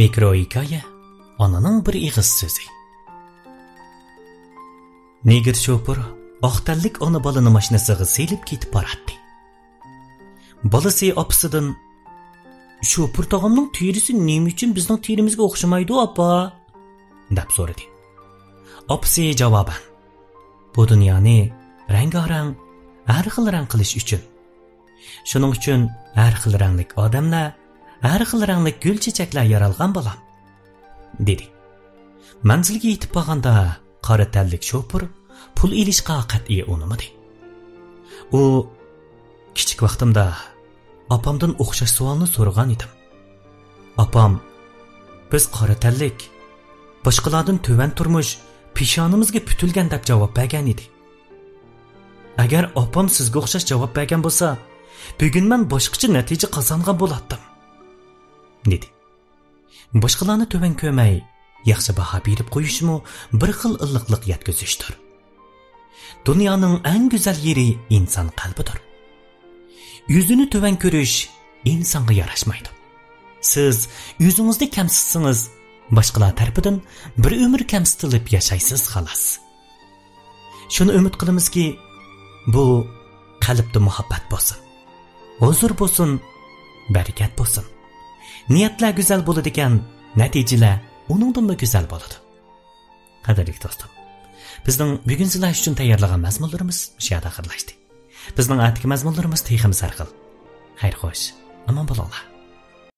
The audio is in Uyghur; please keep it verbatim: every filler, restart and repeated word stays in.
مىكرو ھېكايە، ئانىنىڭ بىر ئېغىز سۆزى. نېگىر شوپۇر ئاق تەنلىك ئانا بالىنى ماشىنىسىغا سېلىپ كېتىپ باراتتى. بالىسى ئاپىسىدىن، «شوپۇر تاغامنىڭ تېرىسى نېمە ئۈچۈن بىزنىڭ تېرىمىزگە ئوخشىمايدۇ، ئاپا؟» دەپ سورىدى. ئاپىسى جاۋابەن، «بۇ دۇنيانى رەڭگارەڭ، ھەر خىل رەڭ قىلىش ئۈچۈن. شۇنىڭ ئۈچۈن ھەر خىل رەڭلىك ئادەملەر، ھەر خىل رەڭلىك گۈل چېچەكلەر يارالغان، بالام» دېدى. مەنزىلگە يېتىپ بارغاندا قارا تەنلىك شوپۇر پۇل ئېلىشقا قەتئىي ئۇنىمىدى. ئۇ، كىچىك ۋاقتىمدا ئاپامدىن ئوخشاش سوئالنى سورىغان ئىدىم. ئاپام، «بىز قارا تەنلىك، باشقىلاردىن تۆۋەن تۇرمۇش پېشانىمىزگە پۈتۈلگەن» دەپ جاۋاب بەرگەن ئىدى. «ئەگەر ئاپام سىزگە ئوخشاش جاۋاب بەرگەن بولسا، بۈگۈن مەن باشقىچە نەتىجە قازانغان بولاتتىم» دېدى. باشقىلارنى تۆۋەن كۆرمەي، ياخشى باھا بېرىپ قويۇشمۇ بىر خىل ئىللىقلىق يەتكۈزۈشتۇر. دۇنيانىڭ ئەڭ گۈزەل يېرى ئىنسان قەلبىدۇر. ئۆزىنى تۆۋەن كۆرۈش ئىنسانغا ياراشمايدۇ. سىز ئۆزىڭىزنى كەمسىتسىڭىز، باشقىلار تەرىپىدىن بىر ئۆمۈر كەمسىتىلىپ ياشايسىز، خالاس. شۇنى ئۈمىد قىلىمىزكى، بۇ قەلبتە مۇھەببەت بولسۇن، ھۇزۇر بولسۇن، بەرىكەت بولسۇن. نىيەتلەر گۈزەل بولىدىكەن، نەتىجىلەر ئۇنىڭدىنمۇ گۈزەل بولىدۇ. قەدىرلىك دوستۇم، بىزنىڭ بۈگۈن سىلەر ئۈچۈن تەييارلىغان مەزمۇنلىرىمىز مۇشۇ يەردە ئاخىرلاشتى. بىزنىڭ ئەتىكى مەزمۇنلىرىمىز تېخىمۇ سەرخىل. خەير خوش، ئامان بولۇڭلار.